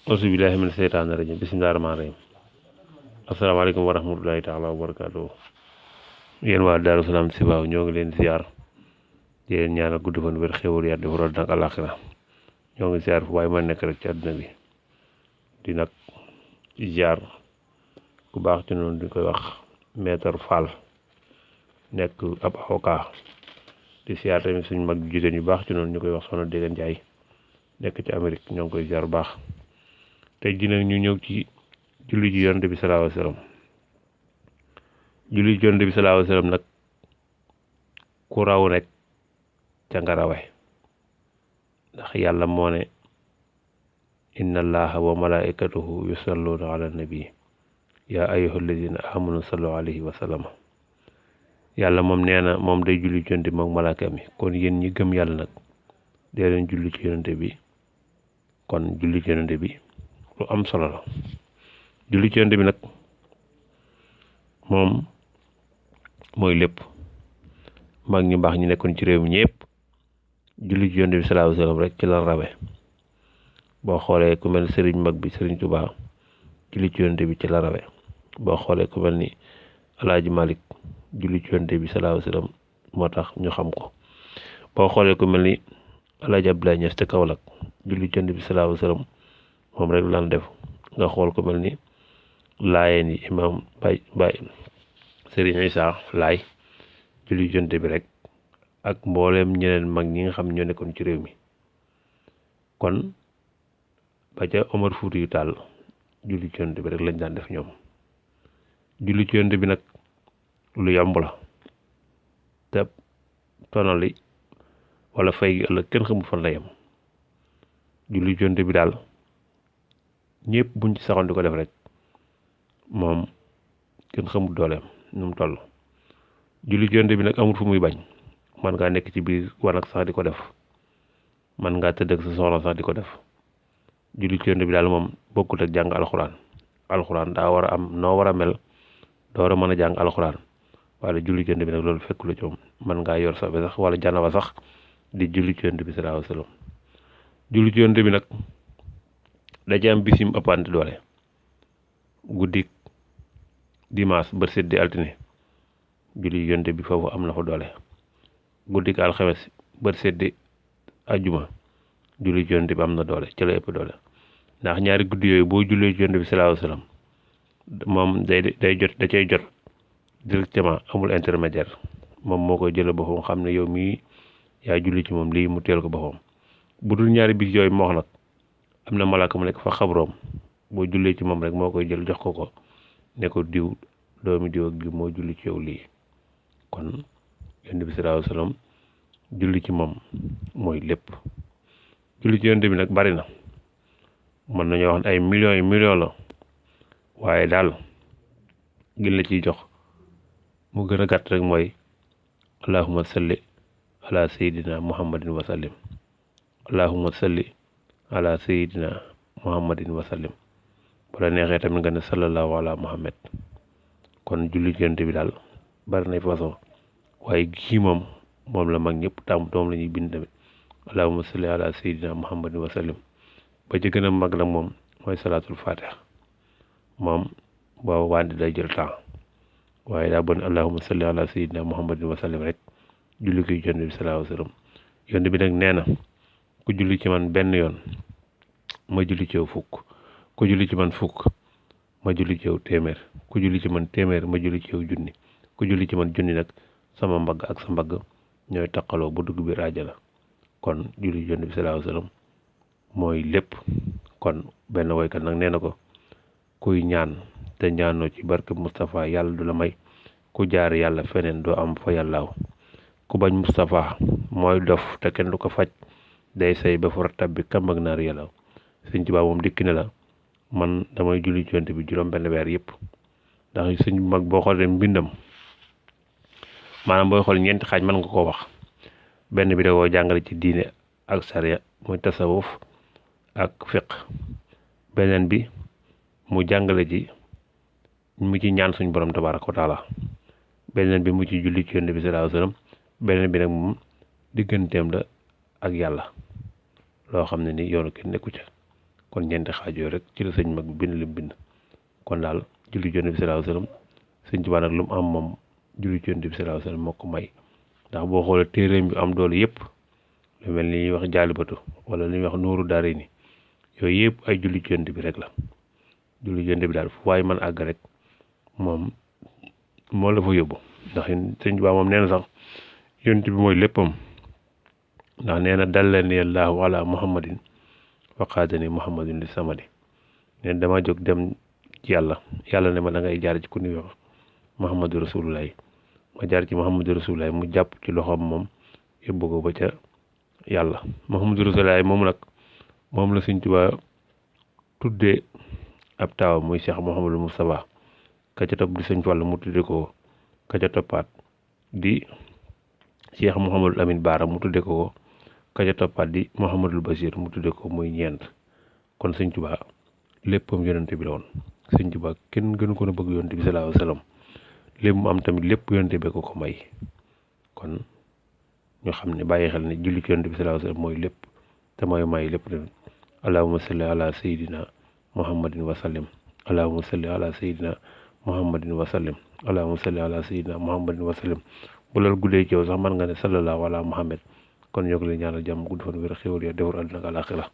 auzu billahi min seytaani rajim bismillahi rahmaani rahim asalaamaaleykum wa rahmatullahi taala wa barakaatu. Yéen waa Daaru Salaam si waaw ñoo ngi leen ziar di leen ñaanal gudd fan wér xéwal yàlla dafa root nag àllaaxira ñoo ngi ziar fu waaye ma nekk rek ci àdduna bi di nag ziar ku baax ci noonu di koy wax Maître Fall nekk ab avocat di ziar tamit suñu mag jigéen yu baax ci noonu ñu koy wax Soxna Déggan Njaay nekk ci Amérique ñoo ngi koy ziar bu baax tey jii nag ñu ñëw ci julli ji yonent bi salaahu alayhi wa sallam julli ji yonent bi salaahu alayhi wa sallam nag ku raw rek ca nga rawe ndax yàlla moo ne inna allaha wa malaikatahu yusalluna ala nabi ya ayyuha alladina amanu sallu alayhi wa sallam yàlla moom nee na moom day julli ci yonent bi moom malaaka mi kon yéen ñi gëm yàlla nag dee leen julli ci yonent bi kon julli ci yonent bi lu am solo la julli ci yonent bi nag moom mooy lépp mag ñu baax ñu nekkoon ci réew mi ñëpp julli ci yonent bi sallallahu alayhi wa sallam rek ci la rawe boo xoolee ku mel ni sëriñ mag bi sëriñ Tuubaa julli ci yonent bi ci la rawe boo xoolee ku mel ni Alaaji Malik julli ci yonent bi sallallahu alayhi wa sallam moo tax ñu xam ko boo xoolee ku mel ni Alaaji Abdoulaye Niass te Kaolack julli ci yonent bi sallallahu alayhi wa sallam moom rek lan def nga xool ku mel ni laayeen yi imaam Baay Sëriñ Isaa Laay julli ci yonent bi rek ak mbooleem ñeneen mag ñi nga xam ñoo nekkoon ci réew mi kon ba ca Omar Fuuti yu Taal julli ci yonent bi rek lañ daan def ñoom julli ci yonent bi nag lu yomb la te tonali wala fay gi ëllëg kenn xamul fan la yem julli ci yonent bi daal ñëpp buñ ci saxoon di ko def rek moom kenn xamul dooleem nu mu toll julli ci yonent bi nag amul fu muy bañ man ngaa nekk ci biir wanag sax di ko def man ngaa tëdd ak sa soxla sax di ko def julli ci yonent bi daal moom bokkut ak jàng alxuraan daa war a am noo war a mel doo war a mën a jàng alxuraan waaye julli ci yonent bi nag loolu fekku la ci moom man ngaa yor sax bi sax wala janaba sax di julli ci yonent bi sallallahu alayhi wa sallam julli ci yonent bi nag da ci am bis yim ëppante doole guddik dimanche bët set di altine julli yonent bi foofu am na fa doole guddik alxames bët set di ajjuma julli ci yonent bi am na doole ci la ëpp doole ndax ñaari guddi yooyu boo jullee ci yonent bi sallallahu alayhi wa sallam moom day jot da cay jot directement amul intermédiaire moom moo koy jële boppam xam ne yow mii yaa julli ci moom lii mu teel ko boppam bu dul ñaari bis yooyu moo wax nag am na malaaka mu nekk fa xabroom boo jullee ci moom rek moo koy jël jox ko ne ko diw doomi diw ak diw moo julli ci yow lii kon yonent bi sallallahu alayhi wa sallam julli ci moom mooy lépp julli ci yonent bi nag bari na mën nañoo wax ne ay millions yi millions la waaye daal gën la ciy jox mu gën a gàtt rek mooy allahumma salli ala sayidina muhammadin wa sallim allahumma salli ala sayidina muhammadin wa sallim bu la neexee tamit nga ne sallallahu ala muhammad kon julli ci yonent bi daal bari na façon waaye gii moom la mag ñëpp tàmm doom la ñuy bind tamit allahumma salli ala sayidina muhammadin wa sallim ba ci gën a mag la moom mooy salaatul fatiha moom booba wante day jël temps waaye daa bon allahumma salli ala sayidina muhammadin wa sallim rek julli koy yonent bi sallallahu alayhi wa sallam yonent bi nag nee na ku julli ci man benn yoon ma julli ci yow fukk ku julli ci man fukk ma julli ci yow téeméer ku julli ci man téeméer ma julli ci yow junni ku julli ci man junni nag sama mbagg ak sa mbagg ñooy taqaloo bu dugg biir àjjana kon julli ci yonent bi sallallahu alayhi wa sallam mooy lépp kon benn woykat nag nee na ko kuy ñaan te ñaanoo ci barke Moustapha yàlla du la may ku jaar yàlla feneen doo am fa yàllaaw ku bañ Moustapha mooy dof te kenn du ko faj day say ba fu rattab bi kàmb ak naar yàlla sëñ Tuubaa moom dikk ne la man damay julli ci yonent bi juróom benn weer yëpp ndax sëñ mag boo xoolee mbindam maanaam booy xool ñeenti xaaj mën nga koo wax benn bi da koo jàngale ci diine ak sariya muy tasawuf ak fiq beneen bi mu jàngale ji mu ci ñaan suñ borom tabaaraka wa taala beneen bi mu ci julli ci yonent bi sallallahu alayhi wa sallam beneen bi nag moom digganteem la ak yàlla loo xam ne ni yoonu kenn nekku ca kon ñeenti xaaj yooyu rek ci la sëñ mag bi bind lim bind kon daal julli Yonent bi sallallahu alayhi wasallam sëñ Tuubaa nag lu mu am moom julli Yonent bi sallallahu alayhi wasallam moo ko may ndax boo xoolee téeréem bi am doole yëpp lu mel ni ñuy wax jaalibatu wala li ñuy wax nuuru daare ni yooyu yëpp ay julli Yonent bi rek la julli Yonent bi daal fu waaye man àgg rek moom moo la fa yóbbu ndax sëñ Tuubaa moom nee na sax Yonent bi mooy léppam ndax nee na dallani Allahu ala muhammadin waqaadani muhammadin li samadi neen dama jóg dem ci yàlla ne ma da ngay jaar ci ku ñuy wax muhammadu rasulullahi ma jaar ci muhammadu rasulullahi mu jàpp ci loxoom moom yóbbu ko ba ca yàlla muhammadu rasulullahi moom nag moom la sëñ Tuubaa tuddee ab taawam muy Cheikh Mouhamadou Moustapha ka ca topp di sëñ Fallu mu tudde ko ka ca toppaat di Cheikh Mouhamadou Amin Baara mu tudde ko ka ca toppaat di Mouhamadul Bachir mu tudde ko muy ñeent kon sëñ Tuubaa léppam yonent bi la woon sëñ Tuubaa kenn gënu ko na bëgg yonent bi sallallahu alayhi wasallam lépp mu am tamit lépp yonent bi ko may kon ñu xam ne bàyyi xel ne julli ci yonent bi sallallahu alayhi wasallam mooy lépp te mooy may lépp tamit allahumma salli ala sayyidina muhammadin wa sallim allahumma salli ala sayyidina muhammadin wa sallim allahumma salli ala sayyidina muhammadin wa sallim bu loolu guddee ci yow sax mën nga ne sallallahu ala muhammad kon ñoo ngi leen ñaanal jàmm gudd fan wér xéwal ya defar àddina ak àllaaxira